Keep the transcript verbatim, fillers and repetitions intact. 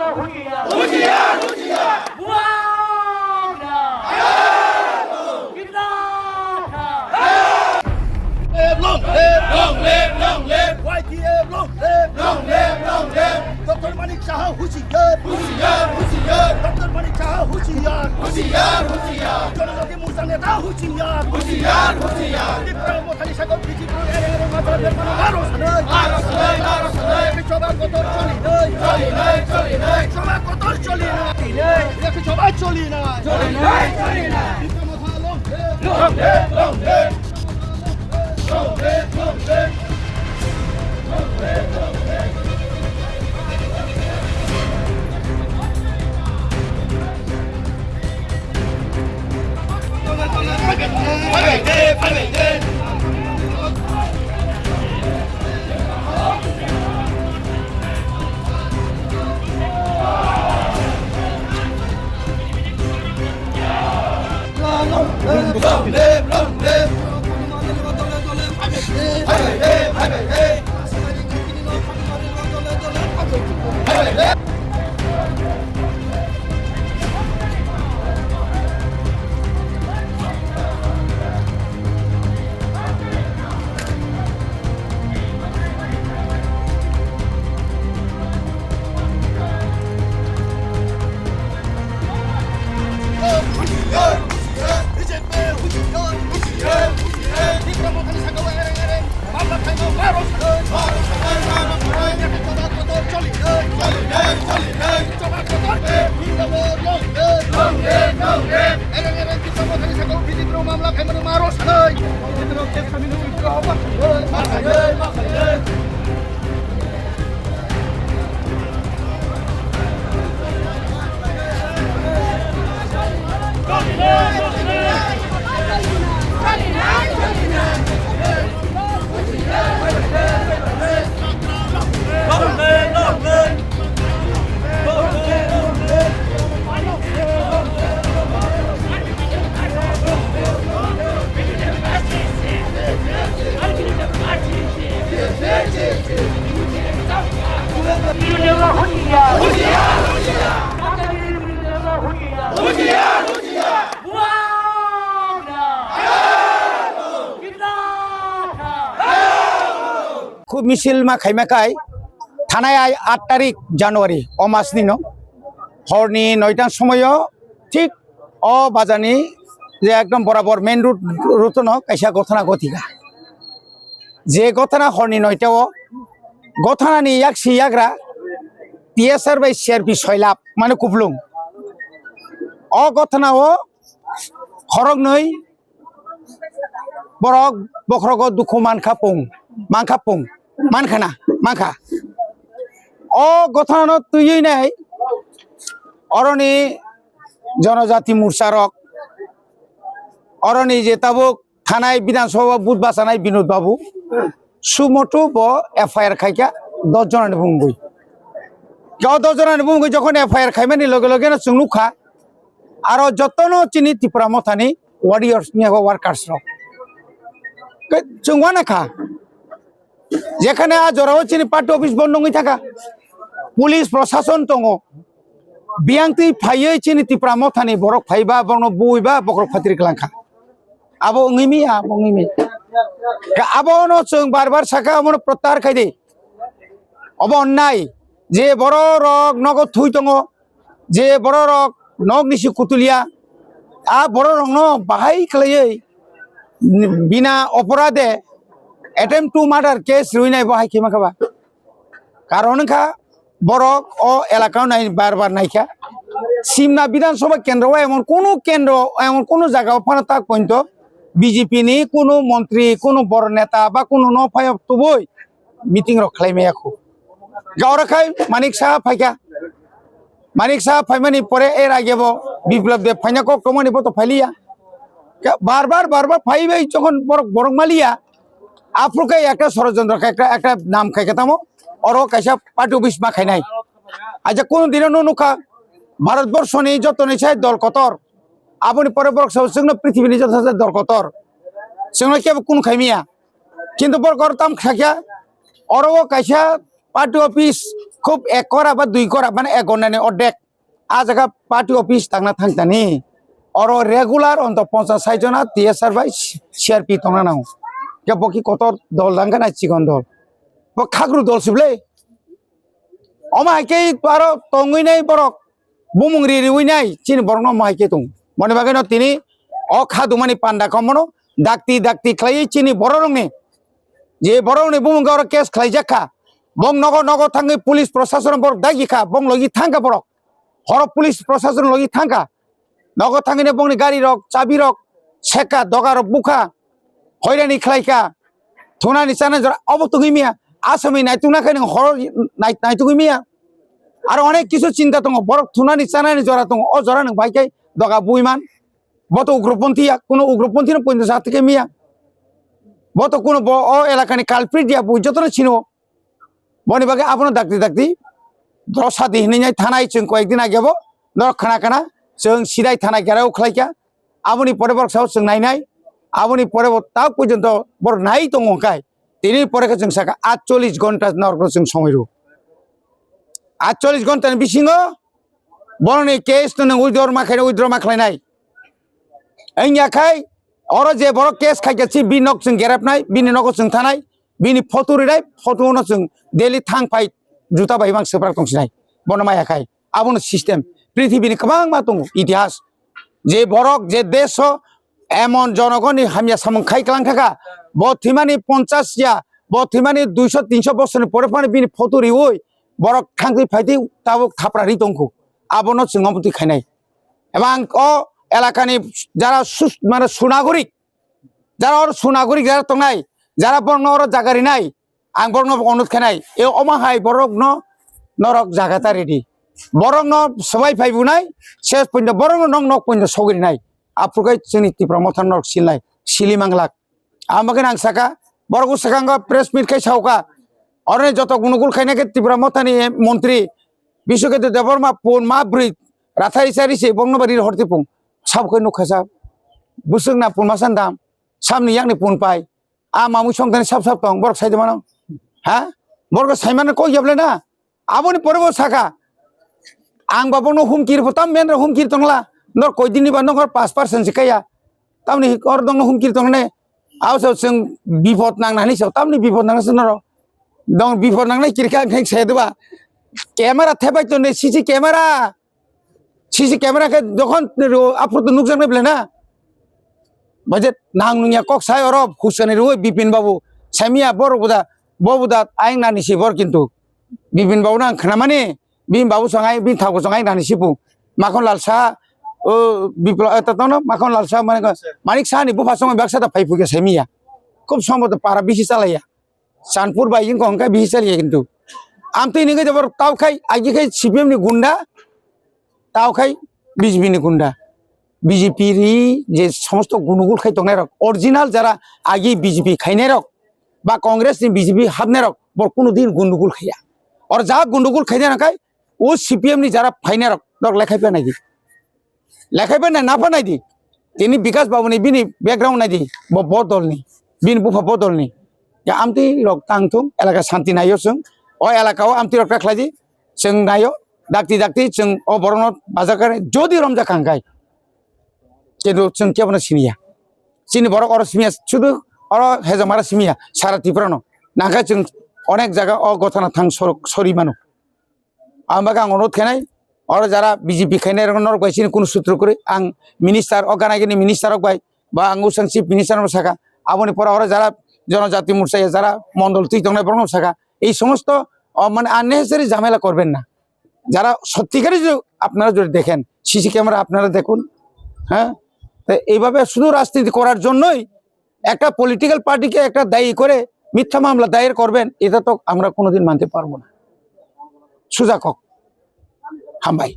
Husiar! Husiar! Buang! Kita! Long live, long live, long live! Y T F long live! Long live, long live! Doctor Manik Saha husiar! Husiar, husiar! Doctor Manik Saha husiar! Husiar, husiar! Jonojati Morcha neta husiar! Husiar, husiar! Tipra Mothani sakao B J P ere ere mata bermano maro sanai! Maro sanai, maro sanai! Choba kotor choli nai! Choli nai, choli nai! Choba kotor choli nai! Choli nai! Choba choli nai! Choli nai, choli nai! Tipra Motha long live! Long live, long live! Khub misil ma khaima kai thanai ai aat tarik January o mas ni no horni noita somoyo thik o bazar ni je ekdom borabor main road road no kaisa gothona gothika. Je gothona horni noita o gothona ni yaksi yagra T S R bai C R P soilap mane kuplung. O gothona o khoroknwi borok bokhrogo dukhu mankha pung, mankha pung, mankha na, mankha. O gothonano twiwi nai oroni Jonojati Morcha rok, oroni je tabuk thanai Bidhan Sabha booth bachanai Binod Babu, sumotu bo F I R khaikha dos jonani bumungwi. O dos jonani bumungwi jokhon F I R khaimani loge loge no chwng nukha, aro jotono chini Tipra Mothani warriors ni abo workers rok. Ke chwng uanakha. Jekhane a jorao chini party office bondo wngwi thangkha. Police prosason tongo. Biyang twi phaiwi chini Tipra Mothani borok phaiba, borokno buiba, bokhorok phatri kwlangkha. Abo wngwi mi, abo wngwi mi. Ka abono chwng bar bar sakha, abono prottahar khai di. Obo onnai je borok rok nogo thui tongo, je borok rok nok nisi kutulia, a borok rokno bahai khlaiwi bina oporade attempt to murder case rwinai bo hai khe mankha ba. Karon wngkha borok o elaka o nai bar bar naikha. Simna Bidhan Sabha kendro o emon kunu kendro, emon kunu jaga o phano tak pointo B J P ni kunu montri, kunu bor neta ba kunu no phai tubui meeting rok khlai maya khu. Ga oro khai Manik Saha phaikha. Manik Saha phaimani pore er age bo Biplab Deb phaina kok tongmani bo to phailiya. Ga bar bar, bar bar phai bai jokhon borok, borok maliya, aphuru khe ekta sorojontro khe, ekta, ekta nam khai khe tamo, oro kaisa party office ma khainai. Aja kunu dino no nukha, Bharat Borso ni joto ni sai dol kotor. Aboni pore borok sao chwngno prithibi ni joto sai dol kotor. Chwngno kebo kunu khaimiya. Kintu borok oro tam khakya, oro o kaisa party office Khub ek kora ba dui kora, mane ek ghonta ni ordek. A jaga party office tangna thangtani. Oro regular onto ponchas sai jona T S R bai C R P tongna nango. Ke bo ki kotor dol dangka na chikon dol. Bo khakru dol sible. Omo hai khe aro tongwi nai borok. Bumung ri riwi nai chini borok no omo hai khe tong. Moni bagwi no tini o kha dumani panda komono dakti dakti khlai chini borok rokni. Je borok ni bumung oro case khlai jakha. Bong nogo nogo thangwi police prosason borok dagi kha. Bong logi thangka borok. Horo police prosason logi thangka. Nogo thangwi ne bongni gari rok, chabi rok, seka, doga rok bukha. Hoirani khlaika. Thunani chana jora obo tugwi miya. Asami naitukna khe nang horo nai-, naitugwi miya. Aro onek kisu chinta tongo. Borok thunani chanani jora tongo. O jora nang bai kai doga bui man. Bo to ugroponthi ya. Kuno ugroponthi no pointo sa thike miya. Bo to kuno bo o elakani culprit ya bui jotono chino. Boni bagwi abono dakti dakti dosa di hinwi nai thanai chwng koyek din age bo norok khana khana chwng sidai thana gherao khlaikha. Aboni pore borok sao chwng nainai, aboni pore bo tak porjonto borok nai tongo hwnkhe tini pore khe chwng sakha atchollish ghonta norokno chwng somoi rw. Atchollish ghonta ni bisingo borokni case no nwng withdraw ma khainai, withdraw ma khlainai. Wngya khai oro je borok case khaikha si bini nok chwng gerepnai, bini nogo chwng thanai, bini photo rinai, photo no chwng daily thang phai juta bai mang swprak tong sinai. Bono maya khai. Abono system. Prithibini kwbangma tongo itihas. Je borok je desh o emon jonogoni hamya samung khai klang thaka, bo thwimani ponchas ya, bo thwimani duiso tinso bosorni pore phano bini photo riwi borok thangwi phaidi tabuk thapra ri tongkhu. Abono chwng omo twi khainai. Ebang o elakani jara sus-, mane sunagorik, jara oro sunagorik jara tongnai, jara borokno oro jaga rinai, ang borokno bo onut khenai. E omo hai borokno norok jaga ta ridi. Borokno swbai phai bunai, ses pointo borokno nok nok pointo sogwi rinai. Aphuru kai chini Tipra Motha norok silnai, sili manglak. Amagwino ang saka, borok swkango press meet khai sauka. Oroni joto gunugul khaina khe Tipra Mothani montri Biswaketu Debbarma pun ma bwrwi rathai sari se bongno bari horti pung. Sabo khe nukha sa. Bwswk na pun ma san dam. Samni yakni pun pai. A mamui songthani sap sap tong. Borok sai de mano. Ha? Borok sai mano kok yable na. Aboni pore bo saka, ang ba bono humkir bo tam men humkir tongla, nor koi dini ba nokor pas percent se kaya, tamni or dongno humkir tongne, ausa chwng bipod nang nani so, tamni bipod nang se noro, dong bipod nang nai kirka ang se deba, camera thebai tonne C C camera, C C camera khe dokhon ro aphuru to nukjaknai belai na. Baje nang nungya kok sai oro husani rwi Bipin babu. Samiya bor buda, bo buda aing nani si bor kintu. Bipin babu nang khnamani, Bipin babu songai, Bipin thago songai nani sipu. Makhon Lal Saha, o Biplo, eh, tono Makhon Lal Saha mane ko, Manik Saha ni bupha songai baksa ta phai phuke samiya. Khub sombo to para bisi chalaiya. Chanpur bai jing kong kai bisi chaliya kintu. Amtwi ningke jabor tau khai, agi khai C P M ni gunda, tau khai B J P ni gunda. B J P ri je somosto gundugul khai tongnai rok, original jara agi B J P khainai rok, ba Congress ni B J P hapnai rok, bor kuno din gundugul khaiya. Or ja gundugul khainai rok khai, o C P M ni jara phainai rok, rok lekhai pa nai di. Lekhai bai nai, napa nai di. Tini Bikas Babu ni bini background nai di. Bo, bo dol ni. Bini bupha bo dol ni. Ya amtwi rok tang thung, elaka shanti nai o chwng. O elaka o amtwi rok ta khlai di. Chwng nai o, dakti dakti chwng o borok no bajar kare, jodi romjak kha hwnkhe. Kintu chwng kebo no siniya. Chini borok oro simiya, sudu oro Hejamara simiya, sara Tripura no. Nangkhe chwng onek jaga o gotana thang sor-, sori mano. Ang bagwi ang onurodh khainai, oro jara B J P khainai rok norok bai chini kunu sutro kwrwi, ang minister, o gana gini minister rok bai, ba ang usang chief minister no saka, aboni pore oro jara Jonojati Morcha ya jara mondol twi tongnai borok no saka, ei somosto, o, mane unnecessary jhamela korben na. Jara sotti kare je apnara jodi dekhen, C C camera apnara dekhun, ha? To eibabe sudhu rajniti korar jonnoi একটা পলিটিক্যাল পার্টিকে একটা দায়ী করে মিথ্যা মামলা দায়ের করবেন, এটা তো আমরা কোনোদিন মানতে পারবো না। সুজা কক। হামবাই।